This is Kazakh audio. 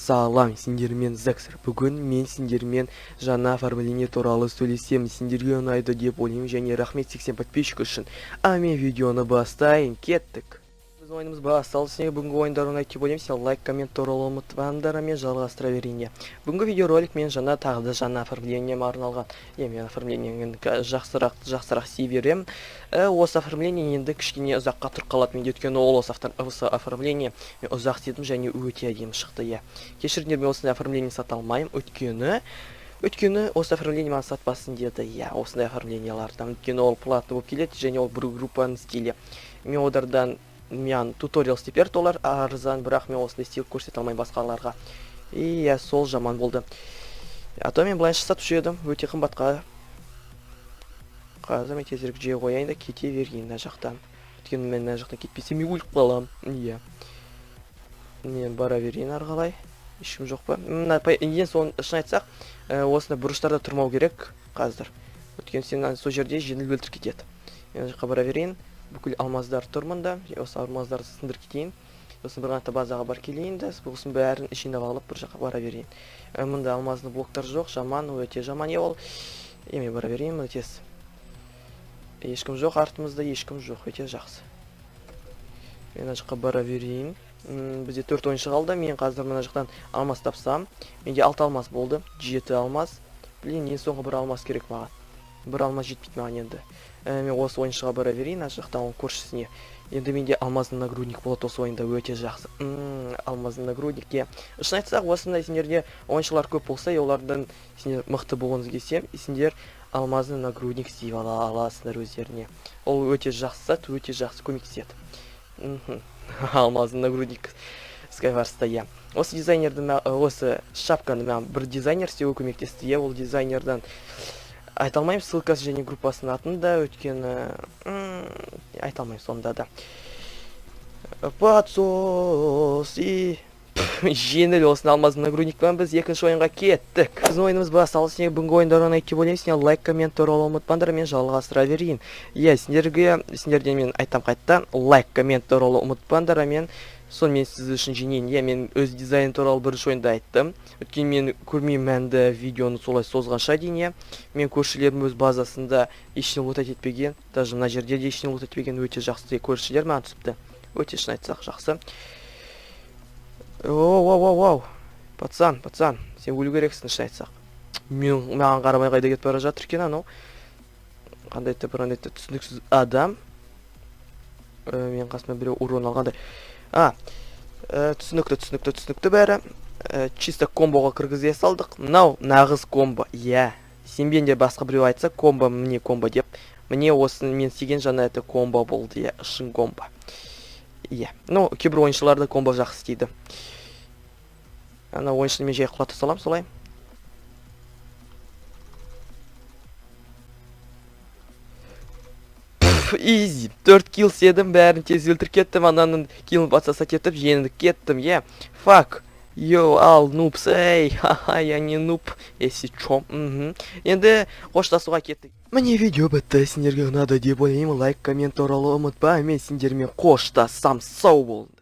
Салам, сендермен Зексер. Бүгін мен сендермен жаңа оформление туралы сөйлесемін. Сендерге ұнайды деп ойлаймын және рахмет 80 подписчик үшін. А мен видеоны бастайын, кеттік. Біздің ойынымыз басталды. Сендерге бүгінгі ойындар ұнайды деп ойлаймын. Сен лайк, коммент туралы ұмытпаңдар, мен жалғастыра берейін. Иә. Бүгінгі видеоролик мен жаңа тағы да жаңа оформлениеме арналған. Иә, мен оформлениені жақсырақ жақсырақ істей беремін. Осы оформление енді кішкене ұзаққа тұрып қалады менде, өйткені ол осы оформление мен ұзақ істедім және өте әдемі шықты, иә. Кешіріңдер, мен осындай оформление сата алмаймын, өйткені осы оформление маған сатпасын деді, иә, осындай оформлениялардан. Өйткені ол платный болып келеді және ол бір группаның стилі. Мен олардан, маған туториал істеп берді олар арзан, бірақ мен осындай стиль көрсете алмаймын басқаларға. И иә, сол жаман болды. А то мен былайынша сатушы едім өте қымбатқа. Қазір мен тезірек жей қояйын да, кете берейін мына жақтан. Өйткені мен мына жақтан кетпесем, мен өліп қаламын. Иә. Мен бара берейін ары қарай. Ешкім жоқ па? Мына ең соны шын айтсақ, осындай бұрыштарда тұрмау керек қазір. Өйткені сен сол жерде жеңіл өлтіріп кетеді. Мен ана жаққа бара берейін. Бүкіл алмаздар тұр мында. Осы алмаздарды сындырып кетейін. Сосын бір ғана базаға барып келейін да, сосын бәрін жинап алып, бір жаққа бара берейін. Мында алмазный блоктар жоқ, жаман, өте жаман е ол. Мен бара берейін мында тез. Ешкім жоқ артымызда, ешкім жоқ, өте жақсы. Мен ана жаққа бара берейін. Бізде төрт ойыншы қалды. Мен қазір мына жақтан алмаз тапсам, менде алты алмаз болды, жеті алмаз. Блин, ең соңғы бір алмаз керек маған. Бір алмаз жетпейді маған енді. Мен осы ойыншыға бара берейін, ана жақтан оның көршісіне. Енді менде алмазный нагрудник болады осы ойында, өте жақсы. Алмазный нагрудник, иә. Шын айтсақ, осындай сендерде ойыншылар көп болса, и олардан сендер мықты болғыңыз келсе, сендер алмазный нагрудник істей ала аласыңдар өздеріне. Ол өте жақсы зат, өте жақсы көмектеседі. Алмазный нагрудник Скайварста, иә. Осы дизайнерді, осы шапканы маған бір дизайнер істеуге көмектесті, иә. Ол дизайнердан айта алмаймын ссылкасы және группасының атын да, өйткені айта алмаймын сонда да. Подсос и жеңіл осыны алмазный нагрудникпен біз екінші ойынға кеттік. Біздің ойынымыз басталды. Сендерге бүгінгі ойындар ұнайды деп ойлаймын. Сендер лайк, коммент туралы ұмытпаңдар, мен жалғастыра берейін. Иә, сендерге, сендерден мен айтам қайтадан, лайк, коммент туралы ұмытпаңдар, мен соны мен сіз үшін жинайын. Иә, мен өз дизайн туралы бірінші ойында айттым. Өйткені мен көрмеймін мәнді видеоны солай созғанша дейін, иә. Мен көршілерім өз базасында ештеңе лутать етпеген, даже мына жерде де ештеңе лутать етпеген, өте жақсы көршілер маған түсіпті. Өте, шын айтсақ, жақсы. Оу, оу, оу, оу. Пацан, пацан, сен өлу керексің, шын айтсақ. Мен маған қарамай қайда кетіп бара жатыр екен анау? Қандай да бір андай да түсініксіз адам. Менің қасыма біреу урон алғандай. А, түсінікті, түсінікті, түсінікті бәрі. Чисто комбоға кіргізе салдық. Мынау нағыз комбо. Иә. Сенбен де басқа біреу айтса, комбо, міне комбо деп. Міне осыны мен істеген жаңа, это комбо болды, иә, шын комбо. Иә. Ну, кейбір ойыншылар да комбо жақсы істейді. Ана ойыншыны мен жай құлата саламын солай. Пф, изи. Төрт килл істедім, бәрін тез өлтіріп кеттім, ананың киллін подсосать етіп, жеңіліп кеттім, иә. Фак. Йоу, ал, нубс, эй, ха-ха, я не нуб, если чё. Енді қоштасуға кеттік. Міне, видео бітті, сендерге ұнады деп ойлаймын. Лайк, коммент туралы ұмытпа, мен сендермен қоштасам, сау болыңдар.